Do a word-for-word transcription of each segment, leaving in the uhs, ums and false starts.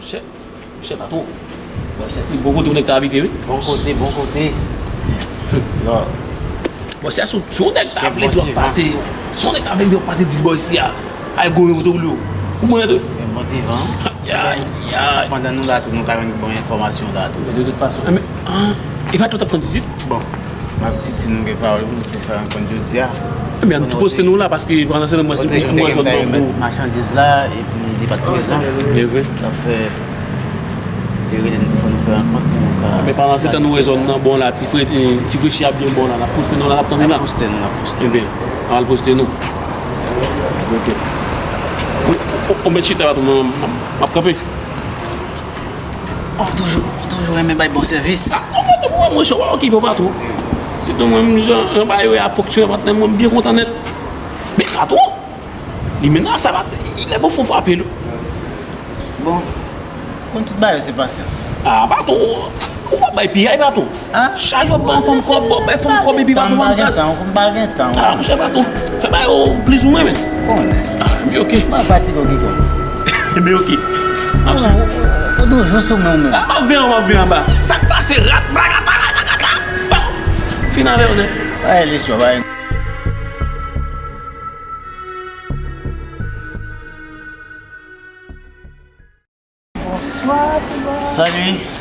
Chè, chè patwon. Bon, chè, se bon kote ou nèg ta abite, wi. Bon kote, bon kote. Non. Bon, chè, si, si yon nèg ta vle di w ap pase, si yon nèg ta vle di w ap pase, di l bò isi a, ay goye kote w vle w. Ou mwen tou. Men bon divan. Ay, ay. Pandan nou la tou, nou ka jwenn bon enfòmasyon la tou. Men de tout fason, e, men, ah, e pa tou t ap tann isit? Bon. M ap di, si nou gen pawòl, nou te fè rankont jodi a. Ebyen, nou tou poste nou la, paske pandan se tan, mwen, se pou mwen zòn nan pou machandiz la, epi li pa t prezan. E vre. Sa fè, te rele nou, te fè nou fè rankont pou nou ka. Ebyen, pandan se tan, nou wè zòn nan bon la, ti fre, eh, ti frechi ap byen bon la, n ap poste nou la, n ap tann nou la. N ap poste nou, n ap poste nou. Ebyen, n al poste nou. Ok. Ou, ou, ou mèt chita la, m, m, m ap kanpe. Oh, toujou, toujou renmen bay bon sèvis. Ah, non, mwen, mwen, mwen, mwen, okipe w, patwon. Sitou mwen, jan, jan bagay yo ap fonksyone, patnè, mwen, m byen kontan nèt. Men, patwon, li menase, patnè, il est bon, fò frape l. Bon, konn tout bagay, se pasyans. Ah, patwon, ou pa bay piyay, patwon. Ah? Chak jou w ap ban fanm kòb, w ap bay fanm kòb, epi patwon pa gen tan. M pa gen tan, m pa gen tan. Ah, monchè, patwon, fè bagay yo plizoumwen, men. Konnen. Ah, men ok. M pa fatige w ki konnen. Men ok. M ap swiv. Ou, ou, ou toujou sou men w menm. Ah, m ap vin, m ap vin anba. Sa k pase, rat, brakata, rakataka. Fin avè w nèt. Ay, lespwa, bay. Bonswa, ti bòy. Salut.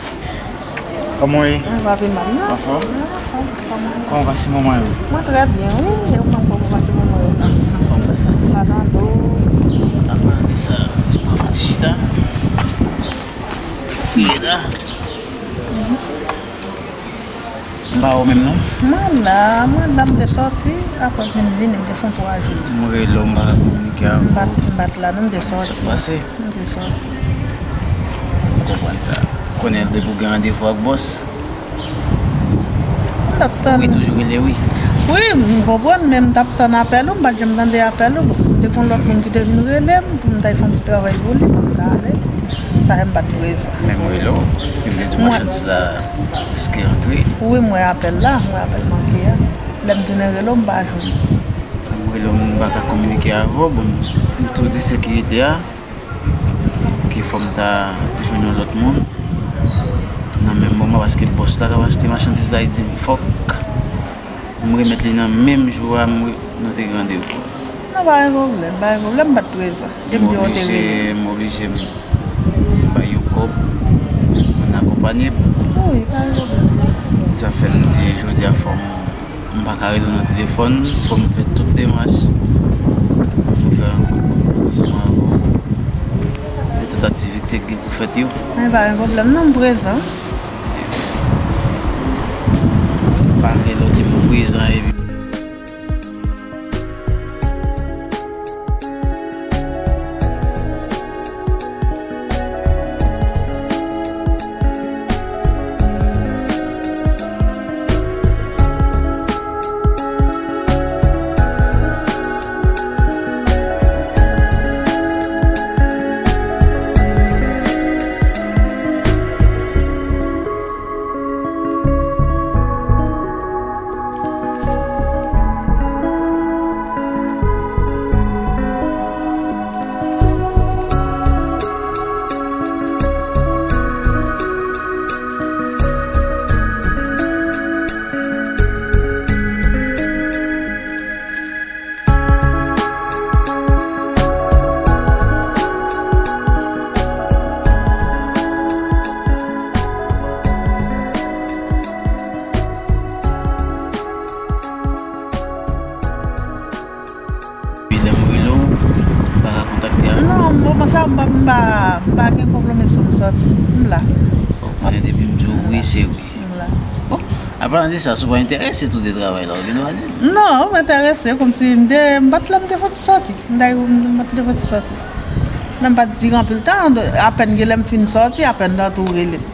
Kòman w ye? Mwen pa pi mal, non. Anfòm? Mwen anfòm, kòman w ye? Kòman w pase moman yo? Mwen trè byen, wi. E ou menm, kòman w pase moman yo? Ah, anfòm, grasa Dye. Pa tande w. Apa de sa, mwen fè ti chita. Wi, la. M pa wè w menm non. Mwen la, mwen la, m te sòti, apre m vin vini, m te fè yon twa jou. M rele w, m pa ka kominike avè w. M pa t, m pa t la non, m te sòti. Sa k pase? M te sòti. M konprann sa. Konnen depi w gen randevou ak bòs, m t ap tann. Ou toujou rele, wi. Wi, m konprann, men m t ap tann apèl ou, m pa t janm tande apèl ou. M te gon lòt moun ki te vin rele m, pou m t al fè yon ti travay pou li, pou m t ale. Sa fè m pa t prezan. Men m rele w, paske m te di machandiz la prèske antre. Wi, m wè apèl la, m wè apèl manke a. Lè m tounen rele w, m pa jwenn. M rele w, m pa ka kominike avè w. Bon, m tou di sekirite a ke fò m ta jwenn yon lòt moun nan menm moman, paske bòs la k ap achte machandiz la, li di m fòk m remèt li nan menm jou a m re-, nou te gen randevou a. Non, pa gen pwoblèm, pa gen pwoblèm, m pa t prezan. Depi m te oblije, m oblije m bay yon kòb, moun akonpanye m. Wi, pa gen pwoblèm de sa. Sa fè m di jodi a fò m, m pa ka rele w nan telefòn, fò m fè tout demach pou m fè rankont pou m pale ansanm avè w de tout aktivite k gen pou fèt yo. Men pa gen pwoblèm, non, m prezan. Pa rele w di m ou prezan epi Epi lè m rele w, m pa ka kontakte avè w? Non, moman sa a, m pa, m pa, m pa gen konpwomisyon pou m sòti. M la. Ou konnen depi m di w wi, se wi. M la. Bon, apalan de sa, si w pa enterese tou de travay la, ou gen dwa di m. Non, m enterese, kòmsi m te, m pa t la, m te fè ti sòti. M ta, m pa t te fè ti sòti. Men m pa t dire anpil tan, apèn gen lè m fin sòti, apèn dan tou rele m.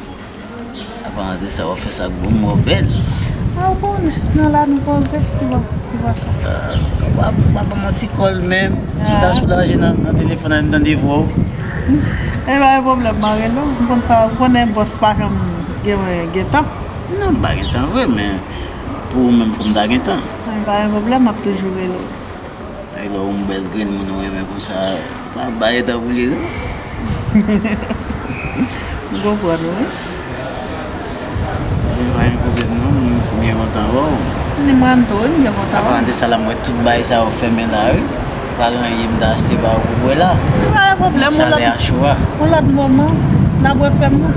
Apalan de sa, w ap fè sa ak bon, m wè w bèl. A, ou konnen, nan la nou poze, ki bò, ki bò sa. Ah, w ap, w ap ban m yon ti kòl menm. M ta soulaje nan, nan telefòn la, m tande vwa w. E pa gen pwoblèm, m a rele w. M konn sa, ou konnen bòs pa janm gen, gen tan. Non, m pa gen tan vre, men pou ou menm, fò m ta gen tan. E pa gen pwoblèm, m ap toujou rele w. Ay, lè w yon bèl grenn moun ou renmen konsa, pa bay tan pou li, non. M konprann ou, wi. Mwen pa gen pwoblèm non, m byen kontan wè w. Ni mwen tou, wi, m byen kontan wè w. Apalan de sa la, m wè tout bagay sa yo fèmen la, wi. Pa gen anyen m ta achte ba ou pou bwè la. Pa gen pwoblèm, yon lòt, chalè a cho a. Yon lòt moman, n a bwè krèm nan.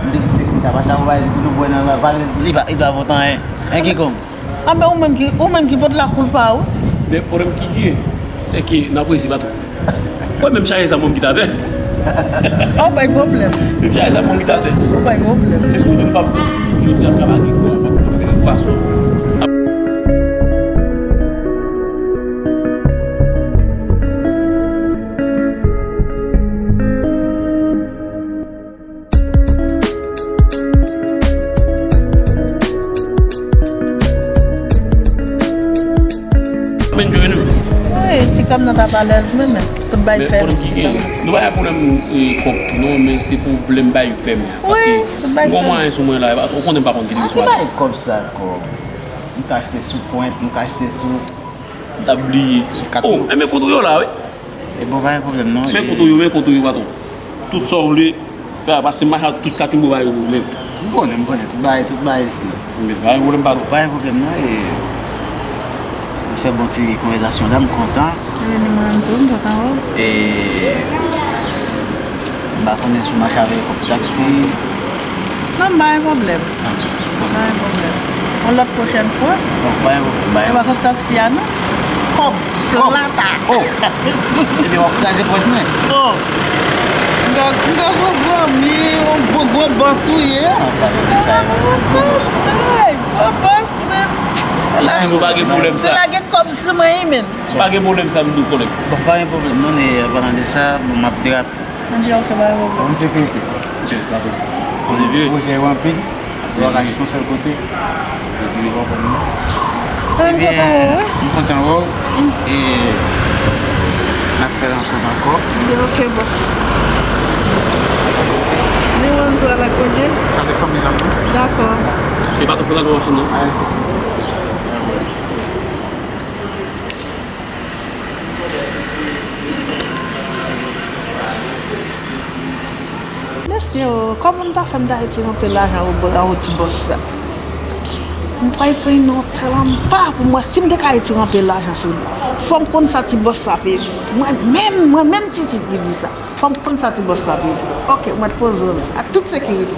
M te di sekirite a pa sa pou bay pou nou bwè nan la, pa li pa, li pa pote anyen. Anyen kikonk. Anben ou menm ki, ou menm ki pot la koulpa ou. Men pwoblèm ki gen, se ke n ap rezi patwon. Mwen menm chaje zam mwen m kite atè. Oh, pa gen pwoblèm. Menm chaje zam mwen m kite atè. Oh, pa gen pwoblèm. Se pou di m p ap fè. Jodi a m ka pa gen gwo anfan pou m gen fason. Enjoy nou. Wi, ti kòb nan t ap alèz wi, men tout bay fè. Men pwoblèm ki gen, nou pa gen pwoblèm, e, kòb tou non, men se pwoblèm bay ou fèmen. Paske m gon mwayen sou mwen la, ou konnen m pa konn kite sou atè. Kòb sa kòb. M ka achte sou pwent, m ka achte sou. M t ap bliye. Oh, enben kont ou yo la, wi. E bon, pa gen pwoblèm non. Men kont ou yo, men kont ou yo, patwon. Tout sa w vle fè a, pase m mache ak tout kat m pou ba yo pou ou menm. M konnen, m konnen. Tout bagay, tout bagay isi. Men pa gen pwoblèm, patwon. Pa gen pwoblèm non. E, nou fè bon ti konvèsasyon la, m kontan. Wi, ni mwen menm tou, m kontan wè w. E, m pa konnen si w mache avèk kòb taksi. Non, m pa gen pwoblèm. M pa gen pwoblèm. Yon lòt pwochèn fwa. Bon, pa gen pwoblèm, pa gen pwoblèm. Ou pa konn taksi a non? Kòb, kòb. Plata. Oh! Ebyen, w ap kraze pòch mwen. Oh! M gen, m gen gwo zanmi, yon gwo, gwo bòs ou ye. Ah, pa de sa, gwo bòs. Hey, gwo bòs, men. E si nou pa gen pwoblèm sa? Se la gen kòb sou mwen, wi, men. Pa gen pwoblèm sa, m di w, kòlèg. Bon, pa gen pwoblèm, non, e, an palan de sa, bon, m ap derape. Ann di ok, bay ou. Bon, m sekirite. Ok, dakò. Bon, pwojè yo anpil. Yo pa ka jis yon sèl kote. Ou konprann mwen? Ebyen, m kontan wè w. E n ap fè rankont ankò. Ok, bòs. Ni wè m tou avèk Bondye. Salye fanmi lan wi. Dakò. E pa tou fè nan machin non. Mèsi. Mesye o, kòman m ta fè m ta retire anpil lajan o bò, o ti bòs sa? M pral pran yon tèl anba pou m wè si m te ka retire anpil lajan sou li. Fò m konn sa ti bòs sa peze. Mwen menm, mwen menm Titid ki di sa. Fò m konn sa ti bòs sa peze. Ok, mwen poze w la, ak tout sekirite.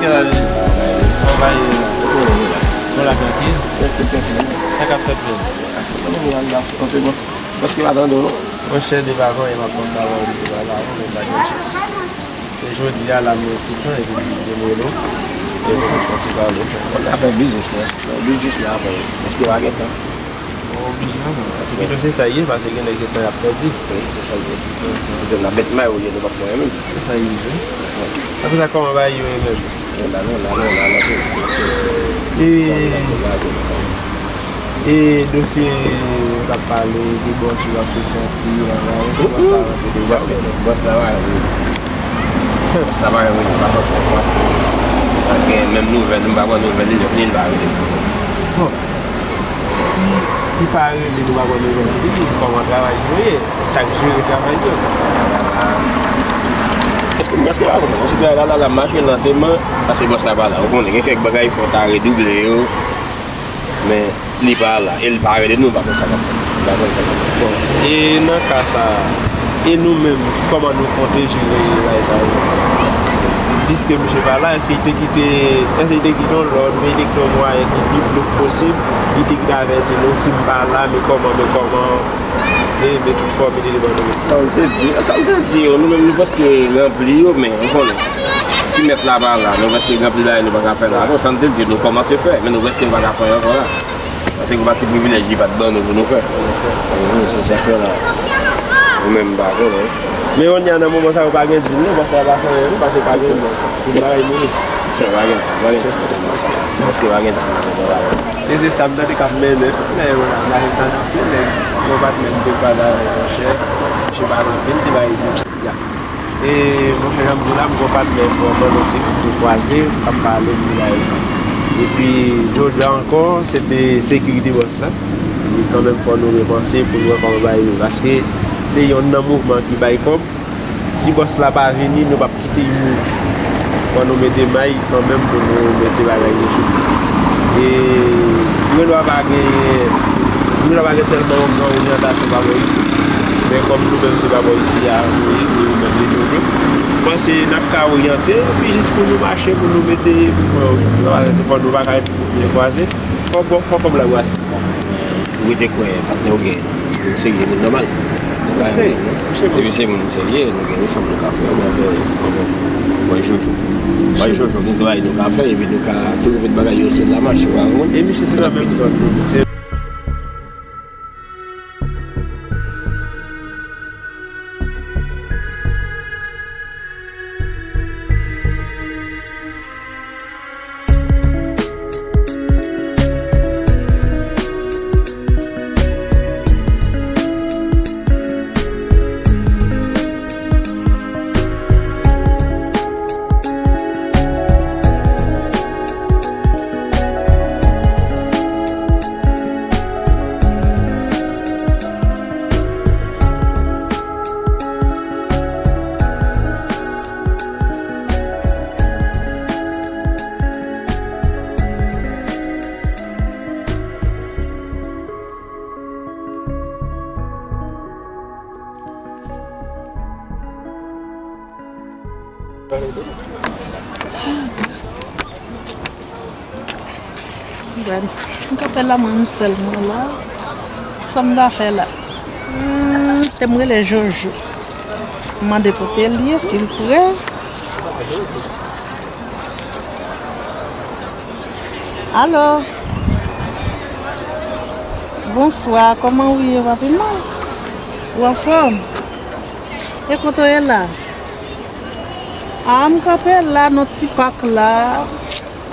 Kèl ane? Travay, euh, nou la trankil. Sa k ap fèt menm? Paske pa tande w non. Monchè, depi avan yè m ap panse avè w, depi avan, men m pa jwenn chans. Se jodi a la m gen ti tan epi m rele w. Epi m santi pale. Afè biznis la. Nan biznis la, afè èske w pa gen tan? Ou oblije anpil. Paske pito se sa l ye, paske gen nèg se tan y ap pèdi. Wi, se sa l ye. Pito n ap met may olye nou p ap fè anyen menm. Se sa l ye. Apre sa, kòman bagay yo ye menm? Nan, nan, nan, nan, nan, nan. E, e dosye ou t ap pale de bòs ou ap fè santi, bagay, se pa sa rantre de bòs, bòs la pa rele. Bòs la pa rele, pa konn sa k pase. Sa gen menm nouvèl, m pa pran nouvèl li, li pa rele. Bon, si li pa rele, nou pa konn nouvèl li, kòman travay yo ye? Sa k jere travay yo. Èske m prèske pa konprann. Konsi travay la, la, la mache lanteman, paske bòs la pa la. Ou konnen, gen kèk bagay fò w ta redouble yo. Men, li pa la. E li pa rele nou, m pa konn sa k ap fèt. M pa konn sa k ap fèt. Bon, e nan ka sa a, e nou menm, kòman nou konte jere bagay sa yo? Piske misye pa la, èske li te kite, èske li te kite yon lòd, oubyen li te kite yon mwayen ki pi pwòp posib, li te kite avèti nou, si m pa la, men kòman, men kòman, e, men tout fòmil li ban nou. Sa m te di, sa m te di yo, nou menm nou prèske ranpli yo, men, ou konnen, si mèt la pa la, nou prèske gen anpil bagay nou pa ka fè la. Bon, sa m te di yo, nou kòmanse fè, men nou prèske pa ka fè ankò la. Paske se yon pati privilèj li pa t ban nou pou nou fè. Mhm, se sa k fè la. Ou menm m pa konnen. Men kounye a nan moman sa yo pa gen dil non, paske pa fè anyen non, paske pa gen dil. Tout bagay mouri. Pa gen dil, pa gen dil nan moman sa. Paske pa gen dil nan moman sa. E se sa m tande k ap mennen tout nèg yo la, la se sa n ap fè nèg yo pa t menm de pa la monchè. Misye pa nan vin te bay dil. E monchè, jan m di w la, m gon patnè m, Manno T, se kwaze, m ap pale m di bagay sa. Epi jodi a ankò, se te sekirite bòs la. E kanmenm fò nou repanse pou n wè kòman bagay yo. Paske se yonn nan mouvman ki bay kòb. Si bòs la pa vini, nou p ap kite l mouri. Fò nou mete may kanmenm pou nou mete bagay yo sou pye. E nou gen dwa pa gen, nou gen dwa pa gen tèlman yon gran oryantasyon pa bò isit. Men kòm nou menm se pa bò isi a nou ye, nou menm letranje, m panse n ap ka oryante, epi jis pou nou mache, pou nou mete, pou nou, fò nou pa ka ret byen kwaze. Fò, fò kòb la brase. Ou rete kwè patnè w gen, nou serye, moun nòmal. Nou pa serye, non. Depi se moun serye, nou gen yon fanm nou ka fè, mwen, mwen, mwen, mwen, Jojo. Mwen, Jojo, gen bagay nou ka fè, epi nou ka toujou met bagay yo sou la mach, ou pa konprann? E misye se la menm zòn, non. Se Bon, m kanpe la, mwen menm sèl mwen la. Sa m ta fè la? Hmm, te m rele Jojo. M mande kote l ye, si l prè. Alo. Bonswa, kòman w ye, papi? Ou anfòm? E kote w ye la? A, m kanpe la, nan ti pak la.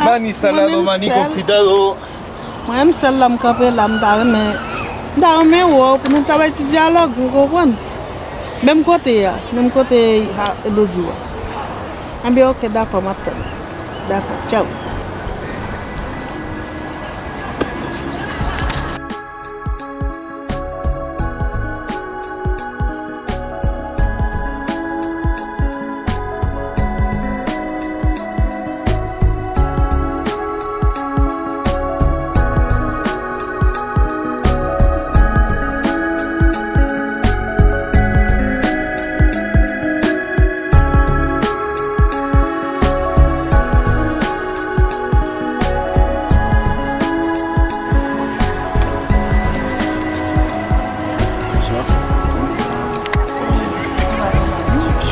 A, mani salado, mani konfitado. Mwen menm sèl la, m kanpe la, m ta renmen, m ta renmen wè w pou nou ta bay ti dyalòg, ou konprann? Menm kote a, menm kote a, Elodie a. Enben, oke, dakò, m ap tann. Dakò, tchaw.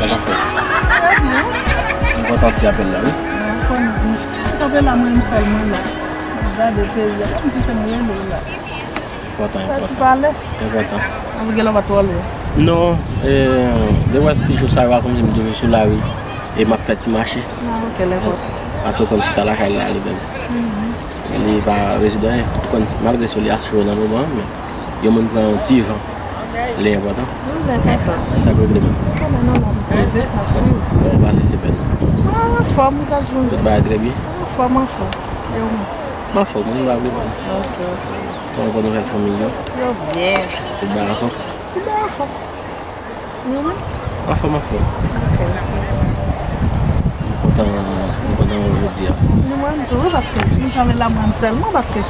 Sa k ap fèt? Trè byen. M kontan ti apèl la, wi. Mwen konnen. M kanpe la mwen menm sèl mwen la. M ap gade peyi a, kòmsi se mwen menm la. Enpòtan, enpòtan. Fè ti pale. Enpòtan. Ann gen lè w pa twò lwen. Non, eh, depi ti jou sa yo a kòmsi m toujou sou lari e m ap fè ti mache. Ah, ok, lè enpòtan. Paske w konn chita lakay la, li menm. Li pa rezoud anyen. Ou konn, malgre sou li a cho nan moman an, men yon moun pran yon ti van, li enpòtan. Lè enpòtan. Sa k regle menm. Kòman nou la poze, pa sou. Kòman w pase semèn? Ah, anfòm, gad jan w di. Tout bagay trè byen? Anfòm, anfòm. E ou menm? M anfòm, m pa vle pale. Ok, ok. Kòman pou nouvèl fanmi yo? Yo byen. Tout bagay anfòm? Tout bagay anfòm. Ou menm? Anfòm, anfòm. Ok. M kontan, m kontan wè w jodi a. Ni mwen tou, wi, paske m kanpe la mwen sèlman, paske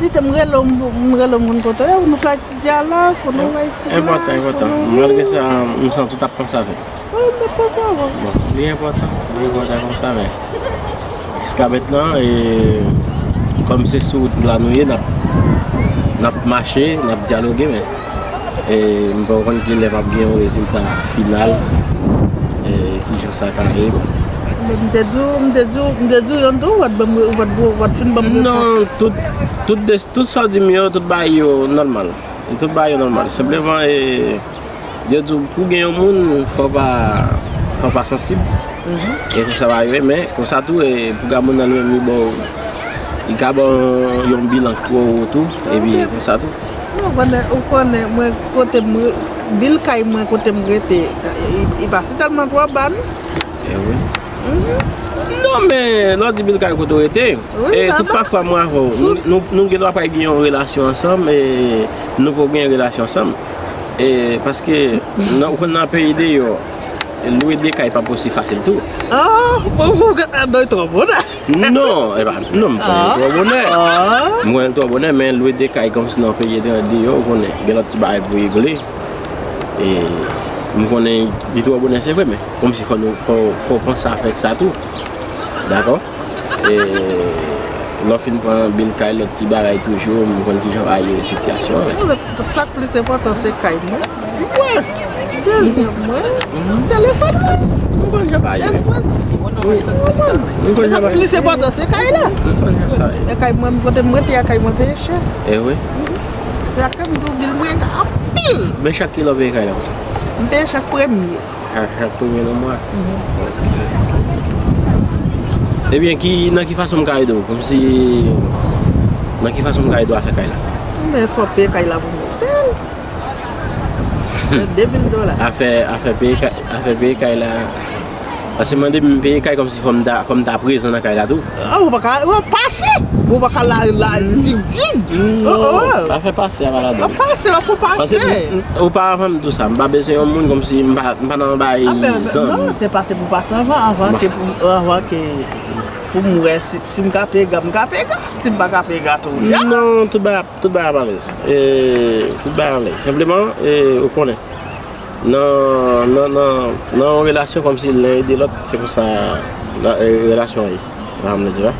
di te m rele w, m rele w moun kote yo, pou nou fè ti dyalòg, pou nou bay ti blag, enpòtan, enpòtan. Pou nou ri. Malgre sa, m santi w t ap panse avè m. Wi, m te panse avè w. Bon, li enpòtan, li enpòtan konsa, men jiska mentnan, e, kòm se sou wout la nou ye, n ap, n ap mache, n ap dyaloge, men, e, m poko konn kilè m ap gen yon rezilta final, e, kijan sa ka ye, bon. Men m te di w, m te di w, m te di w yonn tou, ou pa t ban m, ou pa t, ou pa t fin ban m repons. Non, tout, tout, tout sa w di m yo, tout bagay yo nòmal. Tout bagay yo nòmal. Senpleman, e, yo di w, pou gen yon moun, fò w pa, fò w pa sansib. E konsa bagay yo ye, men konsa tou, e, pou gen moun nan li menm, li ba w, li ka ba w yon bilan twò wo tou, epi konsa tou. Non, ou konnen, ou konnen, mwen, kote m, Bil kay mwen kote m rete, li pa si tèlman twò ba non. E wi. Non, men lè w di bil kay kote w rete, e tout pafwa mwen avè w, nou, nou, nou gen dwa pa gen yon relasyon ansanm, e nou poko gen relasyon ansanm. E paske, nan, ou konn nan peyi deyò, lwe de kay pa osi fasil tou. Ah, bon, bon, ah, non, twò bonè. Non, e pa, non, m pa gen twò bonè. M gen twò bonè, men lwe de kay kòmsi nan peyi etranje deyò, ou konnen, gen lòt ti bagay pou regle. E m konnen li twò bonè, se vre, men kòmsi fò nou, fò, fò w panse avèk sa tou. Dakò? E lè w fin pran bil kay, lòt ti bagay toujou, m konn kijan w ap jere sitiyasyon an. Sa k plis enpòtan se kay mwen. Dezyèm mwen, telefòn mwen. M konn jan bagay yo ye. M konn jan bagay yo ye. Sa k plis enpòtan se kay la. M konn jan sa ye. E kay mwen, kote mwen te a, kay mwen peye chè. E wi. Se sa k fè m di w bil mwen anpil. Men chak kilè w peye kay la konsa? M peye chak premye. Chak, chak premye nan mwa. Ebyen, ki, nan ki fason m ka ede w? Kòmsi, nan ki fason m ka ede w afè kay la? Men sa w ap peye kay la pou mwen. Bèl. De mil dola. Afè, afè peye kay, afè peye kay la. Paske mande m peye kay kòmsi fò m ta, fò m ta prezan nan kay la tou. Ah, ou pa ka, ou pase. Ou pa ka la, la, dig, dig. Non, afè pase a pa ladan. Pase, la fò pase. Paske, oparavan m di w sa, m pa bezwen yon moun kòmsi m pa, m pa nan bay zanmi. Non, se pase pou pase anvan, anvan ke pou, anvan ke pou m wè si, si m ka peye ga, m ka peye ga. Si m pa ka peye ga tou. Non, tout bagay, tout bagay ap alèz. E, tout bagay alèz. Senpleman, e, ou konnen. Nan, nan, nan, nan yon relasyon kòmsi len ede lòt, se konsa la, e, relasyon an ye. Ou konprann sa m vle di la?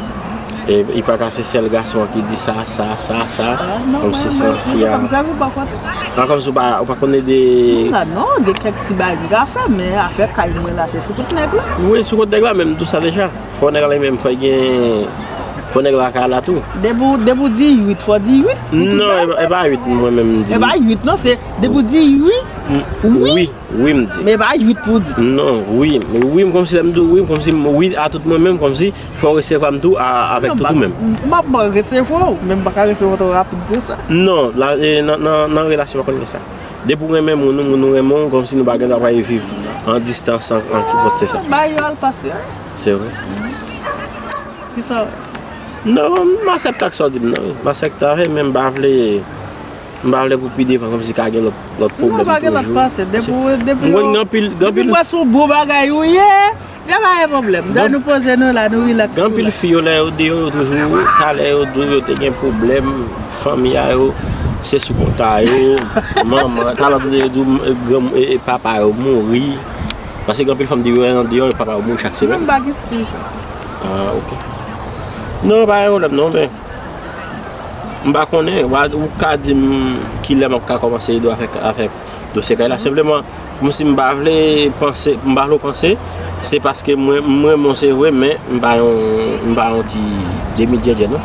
E, li pa ka se sèl gason an ki di sa, sa, sa, sa. Kòmsi se fi a. An kòmsi ou pa, ou pa konn ede. Non, gen kèk ti bagay m ka fè, men afè kay mwen la, se sou kont nèg la. Wi, sou kont nèg la, men m di w sa deja. Fò nèg la li menm, fò l gen, fò nèg la ka la tou. Depi w, depi w di uit, fò w di uit. Non, e pa uit mwen menm m di. E pa uit non, se depi w di wi, wi. Wi, wi m di. Men e pa uit pou w di. Non, wi. Wi m kòmsi lè m di w wi m kòmsi wi a tout mwen menm kòmsi fò w resevwa m tou avèk tout ou menm. M ap resevwa w, men m pa ka resevwa w twò rapid konsa. Non, nan, nan, nan relasyon pa konn gen sa. Depi w renmen moun, moun ou renmen w, kòmsi nou pa gen dwa pral viv an distans an, an ki pòt se sa. Bay yo al pase. Se vre. Kisa w wè? Non, m aksepte ak sa w di m nan wi. M aksepte avè l, men m pa vle, m pa vle pou pi devan kòmsi ka gen lòt, lòt pwoblèm toujou. Non, pa gen lòt pase. Depi w, depi w, depi w wè se yon bon bagay ou ye, gen pa gen pwoblèm. Dayè nou poze nou la, nou rilaks nou la. Gen anpil fi yo lè yo deyò yo toujou, talè yo di w yo te gen pwoblèm, fanmi a yo, se sou kont a yo, manman, talè yo di w granm, e, e, papa yo mouri. Paske gen anpil fanm deyò, deyò, papa yo mouri chak semèn. Non, m pa gen stil sa. Ah, ok. Non, pa gen pwoblèm non, men m pa konnen, w a, ou ka di m kilè m ap ka kòmanse ede w avèk, avèk dosye kay la. Senpleman, kòmsi m pa vle panse, m pa vle w panse, se paske mwen, m renmen w se vre, men m pa yon, m pa yon ti demi djèdjè non.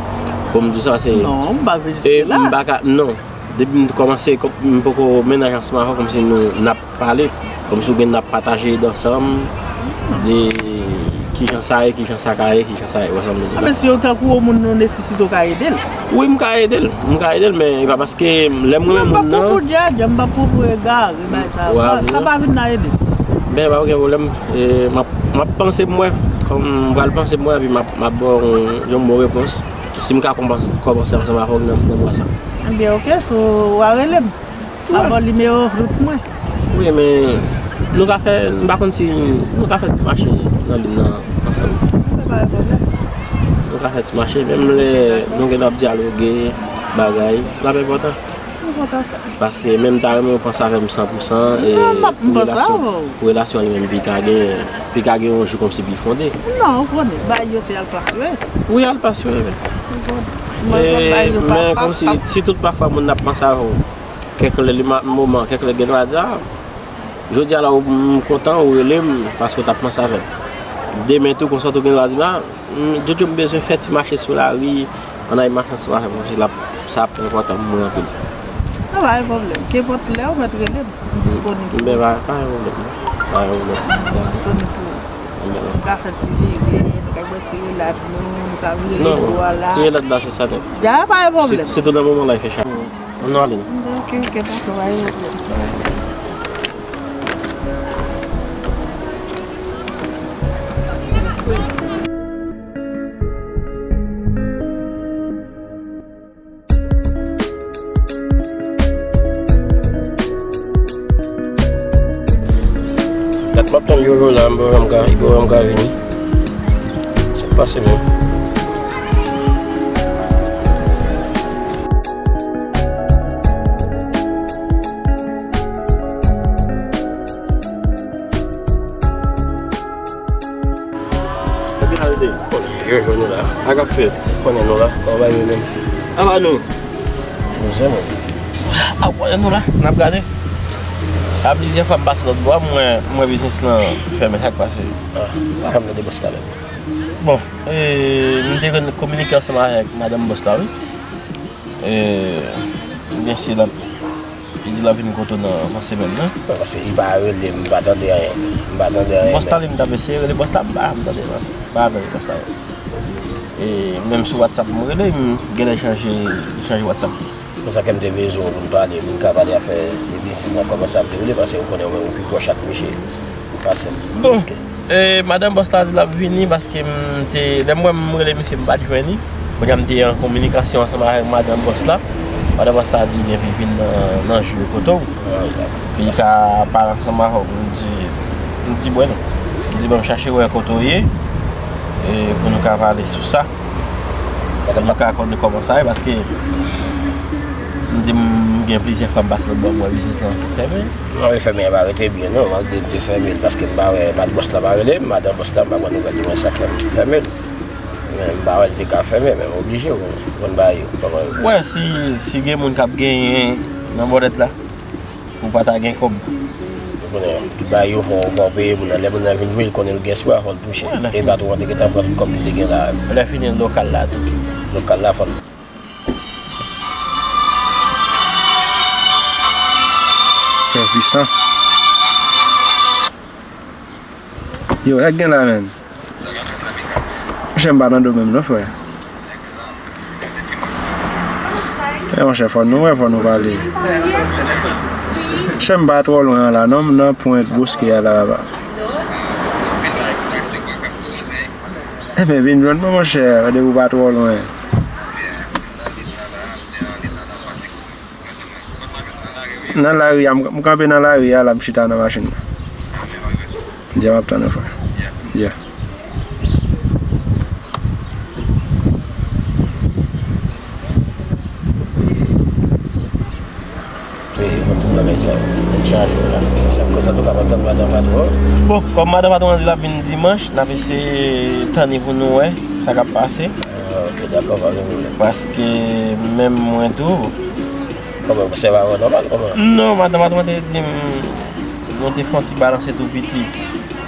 Pou m di w sa, se. Non, m pa vle jis la. M pa ka, non. Depi m kòmanse, m poko mennaj ansanm avè w, kòmsi nou, n ap pale, kòmsi w gen n ap pataje ide ansanm, de kijan sa ye, kijan sa ka ye, kijan sa ye, ou wè sa m vle di la. Anben, si yon tankou yon moun nou nesesite, w ka ede l. Wi, m ka ede l, m ka ede l, men e pa paske lè m renmen moun nan. Non, m p ap pran pou djèdjè, m p ap pran pou egare, bagay sa yo. Sa pa vin la ede. Ben, pa gen pwoblèm, e, m ap, m ap panse pou m wè, kòm m pral panse pou m wè, epi m ap, m ap ba w yon, yon bon repons. Si m ka kòmanse, kòmanse ansanm avè w nan, nan mwa sa. Ebyen, oke, so, w a rele m. M a ba w nimewo wout mwen. Wi, men nou ka fè, m pa konn si nou ka fè ti mache nan liy nan ansanm. Se pa yon pwoblèm. Nou ka fè ti mache, menm lè nou gen dwa ap dyaloge, bagay, l ap enpòtan. M kontan sa. Paske menm ta renmen w panse avè m san pou san, e pou relasyon, pou relasyon an li menm pi ka gen, pi ka gen yon jou kòmsi pi fonde. Non, ou konnen, bagay yo se al pase yo ye. Wi, al pase yo ye, men. Ou konnen. Mwen, mwen, bagay yo pa, men kòmsi, si tout pafwa moun nan ap panse avè w, kèk lè li moman, kèk lè gen dwa di, a, jodi a la, m kontan ou rele m, paske w t ap panse avè m. Demen tou, konsa tou gen dwa di m, a, m, Jojo, m bezwen fè ti mache sou lari, ann al mache ansanm avè m, kòmsi l ap, sa ap enpòtan pou mwen anpil. A, pa gen pwoblèm. Kenpòt lè, ou mèt rele m, m disponib. Ben, pa, pa gen pwoblèm, non. Pa gen pwoblèm. M disponib pou ou. M ka fè ti vire, m ka bwè ti relad nou, m ka vire nan bò a la. Ti relad la, se sa nèt. Ya, pa gen pwoblèm. Sitou nan moman la, l fè chalè. Ann ale. Ok, ok, dakò, pa gen pwoblèm. Dat m ap tann Jojo la, m pa janm ka, li pa janm ka vini. Sa k pase menm? Ebyen, al de. Konnen, Jojo, nou la. Sa k ap fèt? Konnen nou la. Kòman bagay yo menm? Anba nou. Bouzè, mwen. A, konnen nou la. N ap gade. A plizyè fwa m pase lòt bò, m wè, m wè biznis lan fèmen. Sa k pase? A, m pa janm tande bòs la menm. Bon, e, m te konn kominike ansanm avèk madanm bòs la, wi. E, m gen si l ap, li di l ap vin kote w nan, nan semèn nan. Non, paske li pa rele m, m pa tande anyen. M pa tande anyen. Bòs la, li, m t ap eseye rele bòs la, m pa, m tande, m pa tande bòs la. E, menm sou WhatsApp, m rele, m genlè chanje, chanje WhatsApp li. Konsa ke m te bezwen w pou n pale, pou n ka pale afè de biznis lan, kòman sa ap dewoule, paske ou konnen ou menm ou pi pwòch ak misye, ou pase m. Bon, e, madanm bòs la di l ap vini, paske m te, lè m wè m rele misye, m pa t jwenn li. Kounye a m te an kominikasyon ansanm avèk madanm bòs la. Madanm bòs la di li anvi vin nan, nan jou kote w. Pou li ka pale ansanm avè w. M di, m di, bwè non. M di, bon, m chache wè kote w ye, e, pou nou ka pale sou sa. Pou nou ka konnen kòman sa ye, paske m di m gen plizyè fwa m pase lòt bò, m wè biznis lan fèmen. Non, li fèmen, pa rete byen, non. Malgre m te fèmen l, paske m pa wè, madanm bòs la pa rele m, madanm bòs la, m pa pran nouvèl li, mwen sa k fè m fèmen l. Men m pa wè l te ka fèmen, men m oblije, ou konn bagay yo, kòman yo. Wè, si, si gen moun k ap genyen nan bòlèt la, ou pa ta gen kòb. Ou konnen, tout bagay yo fò, fò w peye moun nan. Lè moun nan vin jwe, l konnen l gen espwa, fò l touche. E patwon an te gentan pran tout kòb li te gen la. Lè fini, lokal la tou. Lokal la, fò l Trè pwisan. Yo, sa k gen la, menm? Monchè, m pa nan do menm non, frè. E, monchè, fò nou wè, fò nou pale. Monchè, m pa twò lwen an la, non, m nan pwent boske a la, papa. Enben, vin jwenn mwen, monchè, depi w pa twò lwen. Nan lari a, m, m kanpe nan lari a la, m chita nan machin nan. Djè m ap tann ou, frè. Yeah. Wi, yo konn tout bagay sa yo. Yo chaje w la. Se sa k koz antouka m ap tann madan patwon an. Bon, kòm madan patwon an di l ap vin dimanch, n ap eseye tann li pou nou wè sa k ap pase. Ah, ok, dakò, pa gen pwoblèm. Paske menm mwen tou, Kòman, w se pa wè nòmal, kòman? Non, madan patwon te di m, nou te fè yon ti balanse tou piti.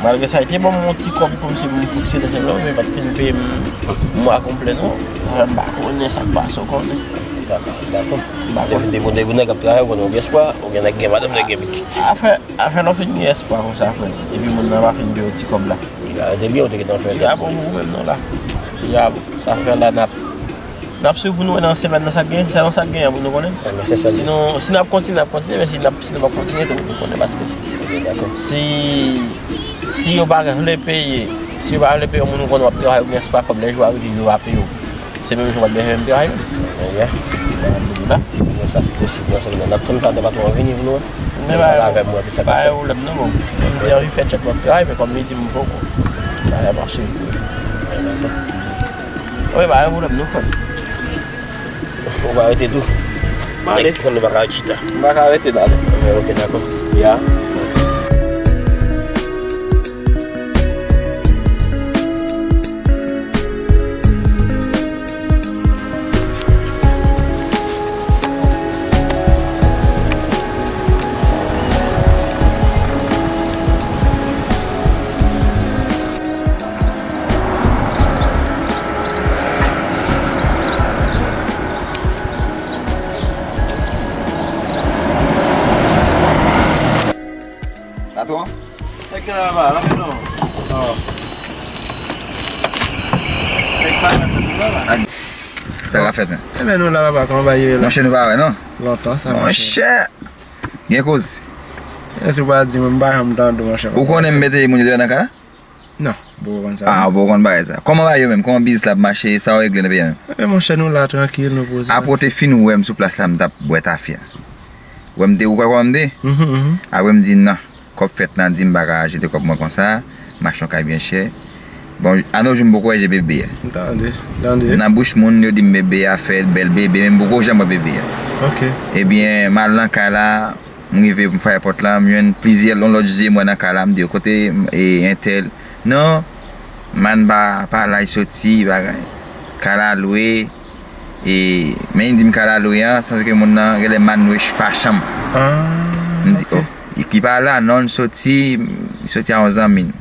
Malgre sa, li te ban m yon ti kòb kòmsi pou m fonksyone, men li pa t fin peye m mwa konplè, non. M pa konnen sa k pase, w konnen. Dakò, dakò. M pa konnen. Depi, depi, depi nèg ap travay, ou konnen ou gen espwa, ou gen nèg, gen madanm, nèg gen pitit. Afè, afè lè w fin gen espwa konsa, frè. Epi moun nan pa fin peye w ti kòb la. Li pa rete byen, ou te gentan fè. Li pa bon pou ou menm, non, la. Li pa bon. Sa fè la, n ap N ap swiv pou nou wè nan semèn nan sa k gen, sèlman sa k gen an pou nou konnen. Sinon, si n ap kontinye, n ap kontinye, men si n ap, si nou p ap kontinye tou, nou konnen paske si, si yo pa vle peye, si yo pa vle peye yon moun ou konnen w ap travay oubyen se pa kòb lè jou a rive yo pa peye w. Se menm jan w ap bezwen menm travay menm. Alhamdulillah. Sa posib nan semèn nan. N ap tann pa patwon an vini pou nou wè. Men pa gen pwoblèm non, bon. M te anvi fè tchèk m ap travay, men kòm li di m poko. Sa fè m ap swiv tou. Wi, pa gen pwoblèm non, frè m. Ou pa rete tou? M ale. Nèg konn nou pa ka ret chita. M pa ka rete la non. Ok, dakò. Ya. Patwon? Nèg nan laba, antre non. Sa k ap fèt, men? Ebyen, nou la, papa, kòman bagay yo ye la? Monchè, nou pa wè, non? Lontan sa, monchè. Monchè! Gen koze. Èske w pa di mwen, m pa janm tande w, monchè. Ou konnen m mete moun yo deyò nan kay la? Non, m poko konn sa. Ah, ou poko konn bagay sa. Kòman bagay yo menm? Kòman biznis la ap mache? Sa w regle nan peyi a menm? E, monchè, nou la, trankil, nou poze. Apre w te fin wè m sou plas la, m t ap bwè tafya. Wè m te, ou kwè kòman m te? Mhm, mhm. Apre m di non. kòb fèt lan di m pa ka jete kòb mwen konsa, m achte yon kay byen chè. Bon, a nos jours, m poko wè je bebe a. Tande, tande. Nan bouch moun, yo di m bebe a fè bèl bebe, men m poko janm wè bebe a. Ok. Ebyen, m al nan kay la, m rive, m frape pòt la, m jwenn plizyè, yon lòt je m wè nan kay la, m di yo, "Kote, e, entèl?" "Non, man pa, pa la, li soti, bagay. Kay la lwe, e, men li di m kay la lwe an, sanse ke moun nan, genlè man lwe pa chanm." Ah, m di, ok. "Oh, li, li pa la, non, li soti, li soti a yon zanmi l."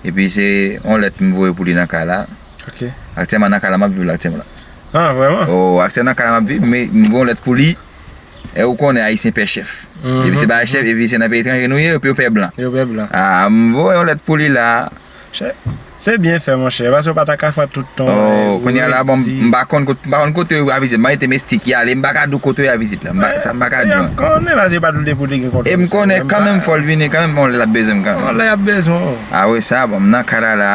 Epi se yon lèt m voye pou li nan kay la. Ok. Aktyèlman nan kay la m ap viv la aktyèlman la. Ah, vrèman? Oh, aktyèlman nan kay la m ap viv, men m voye yon lèt pou li. E ou konnen Ayisyen pè chèf. Mhm. Epi se pa chèf, epi se nan peyi etranje nou ye, epi yo pè blan. Yo pè blan. Ah, m voye yon lèt pou li la. Se, se byen fè, monchè, paske w pa ta ka fè tout tan. Oh, kounye a la, bon, m pa konn kot-, m pa konn kote yo a vizit. M pa rete mestik, y ale, m pa ka di w kote yo a vizit la. M pa, sa m pa ka di w. Konnen, paske yo pa tou depo de gen kontròl. E m konnen kanmenm fò l vini, kanmenm, bon, lè l ap bezwen m kanmenm. Bon, lè y ap bezwen w. Ah wi, sa, bon, m nan kay la la.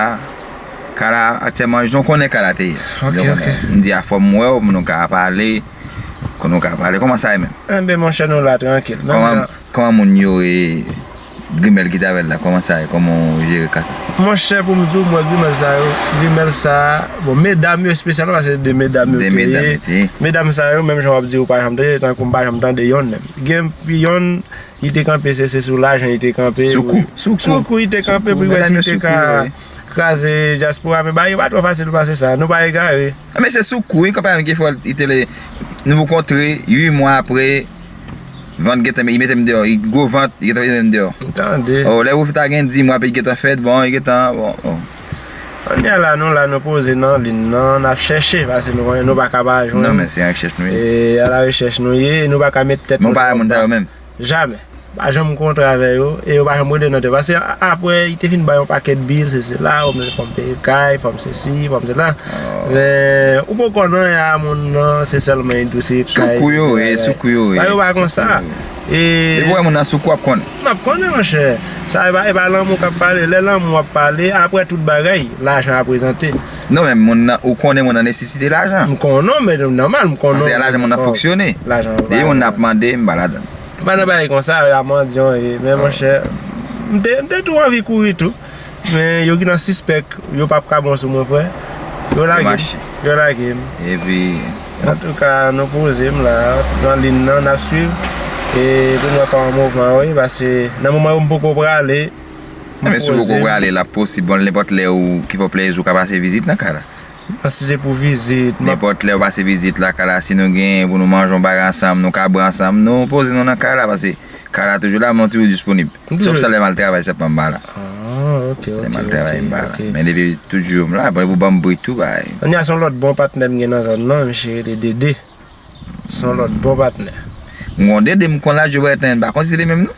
Kay la, aktyèlman, jan w konnen kay la te ye. Ok, ok. M di a fò m wè w, pou nou ka pale, pou nou ka pale. Kòman sa ye menm? Enben, monchè, nou la, trankil. Menm jan. Kòman moun yo e grimèl ki t avè l la, kòman sa ye? Kòman w jere ka sa? Monchè, pou m di w, mwen, grimèl sa yo, grimèl sa, bon, medam yo espesyalman, paske de medam yo te ye. De medam yo te ye. Medam sa yo, menm jan w ap di, ou pa janm tande, tankou m pa janm tande yonn menm. Gen yonn, li te kanpe, se, se sou lajan li te kanpe. Sou kou, sou kou. Sou kou, li te kanpe pou l wè si li te ka kraze dyaspora, men bagay yo pa twò fasil pase sa, nou pa egare. Ah, men se sou kou, wi, konpè m ki fè l, li te le, nou kontre, uit mwa apre, vant gentan, li mete m deyò, li gwo vant, li gentan mete m deyò. M tande. Oh, lè ou ta gen dis mwa, epi li gentan fèt, bon, li gentan, bon, oh. Kounye a la, nou la, nou poze nan liy nan, n ap chèche, paske nou konnen nou pa ka pa jwenn. Non, men se an rechèch nou ye. E, a la rechèch nou ye, nou pa ka met tèt nou deyò. Men ou pa wè moun sa yo menm? Jamè. Pa janm kontre avè yo, e yo pa janm rele nan tèt. Paske a-, apre, li te fin bay yon pakèt bil, se sela, ou menm fò m peye kay, fò m sesi, fò m sela. Oh. Men, ou poko nan anyen a moun nan, se sèlman li di w se kay, se sela, e sou kou yo ye. Bagay yo pa konsa. Sou kou yo ye. E depi w wè moun nan sou kou, w ap konnen. M ap konnen, monchè. Sa, e pa, e pa lanmou k ap pale. Lè lanmou ap pale, apre tout bagay, lajan ap prezante. Non, men moun nan, ou konnen moun nan nesesite lajan. M konnen, men nòmal, m konnen. Paske lajan moun nan fonksyone. Lajan. Depi moun nan ap mande, m pa ladan. Pa nan bagay konsa, a mandyan ye. Men monchè, m te, m te tou anvi kouri tou. Men yo gentan sispèk, yo p ap ka bon sou mwen, frè. Yo lage m. Yo mache. Yo lage m. Epi. Antouka, nou poze m la, nan liy nan, n ap swiv. E pou n wè kòman mouvman yo ye, paske nan moman yo m poko prale. Enben, si w poko prale, l ap posib, bon, nenpòt lè ou ki fè w plezi, ou ka pase vizit nan kay la. Non, si se pou vizit, m ap... Nenpòt lè ou pase vizit lakay la, si nou gen pou nou manje yon bagay ansanm, nou ka bwè ansanm, nou poze nou nan kay la, paske kay la toujou la, mwen toujou disponib. Sòf sa lè m al travay sèlman m pa la. Ah, ok, ok, ok. Lè m al travay m pa la. Men depi toujou m la, bon, epi w ban m bri tou, bay. Kounye a se yon lòt bon patnè m gen nan zòn nan, misye rele Dede. Se yon lòt bon patnè. M konn Dede, m konn l ap jwe bwèt, m pa konn si se li menm non.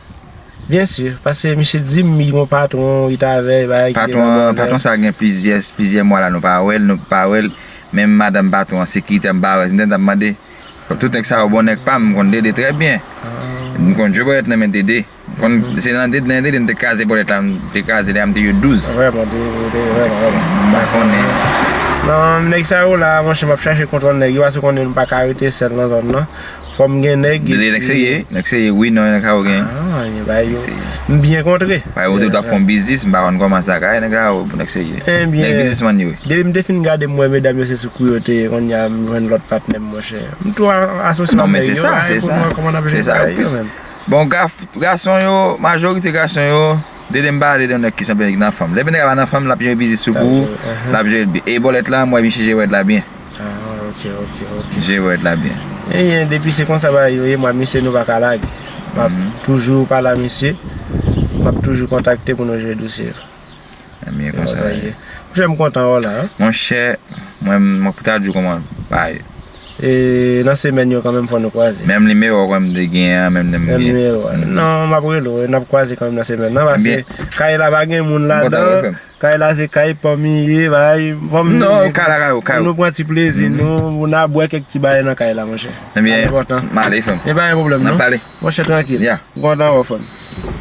Byen si, paske misye di m li gon patwon, li t avè, bagay ki te nan Granlè. Patwon an, patwon sa gen plizyè, plizyè mwa la nou pa wè l, nou pa wè l. Menm madanm patwon an, sekirite a m pa wè, se m t ap mande. Tout nèg sa yo bon nèg pa m, m konn Dede trè byen. Ah. M konn jwe bwèt nan men Dede. M konn, se nan Dede, nan Dede m te kraze pòlèt la, m te kraze lè a m te yo douz. Vrèman, Dede, vrèman, vrèman. M pa konnen. Non, nèg sa yo la, monchè, m ap chache kontwòl nèg yo, paske konnen m pa ka rete sèl nan zòn nan. Fò m gen nèg. Dede nèg serye, nèg serye, wi, non, nèg sa yo gen. Ah, nèg serye. M byen kontre. Bay ou di w t ap fè yon biznis, m pa konn kòman sa ka ye, nèg sa yo, nèg serye. Ebyen, nèg biznismann yo ye. Depi m te fin gade, m wè medam yo se sou kou yo te ye, kounye a m jwenn lòt patnè m, monchè. M tou a-, asosye m ak nèg yo, se sa, se sa. Kòman n ap jere bagay yo, menm. Bon, ga-, gason yo, majorite gason yo, Dede m pale de yon nèg ki sanble nèg nan fanm. Lè nèg la pa nan fanm, l ap jere biznis sou kou, l ap jere l byen. E bòlèt la, m wè misye jere bòlèt la byen. Ah, ok, ok, ok. Jere bòlèt la byen. Ebyen, depi se konsa bagay yo ye, mwen ak misye nou pa ka lage. M ap toujou pale ak misye. M ap toujou kontakte pou nou jere dosye yo. Ebyen, konsa sa ye. Monchè, m kontan wè w la, wi. Monchè, mwen, mwen pou ta di w kòman bagay. E nan semèn yo kanmenm fò nou kwaze. Menm nimewo w kwè m te gen an, menm lè m gen. Menm nimewo a. Non, m ap rele w, n ap kwaze kanmenm nan semèn nan, paske kay la pa gen moun ladan. Kay la se kay pa m li ye, bay, fò m... Non, kay la kay ou, kay ou. Nou pran ti plezi nou, pou n a bwè kèk ti bagay nan kay la, monchè. Ebyen, m ale, frè m. E pa gen pwoblèm, non. N ap pale. Monchè, trankil. Ya. M kontan wè w, frè m.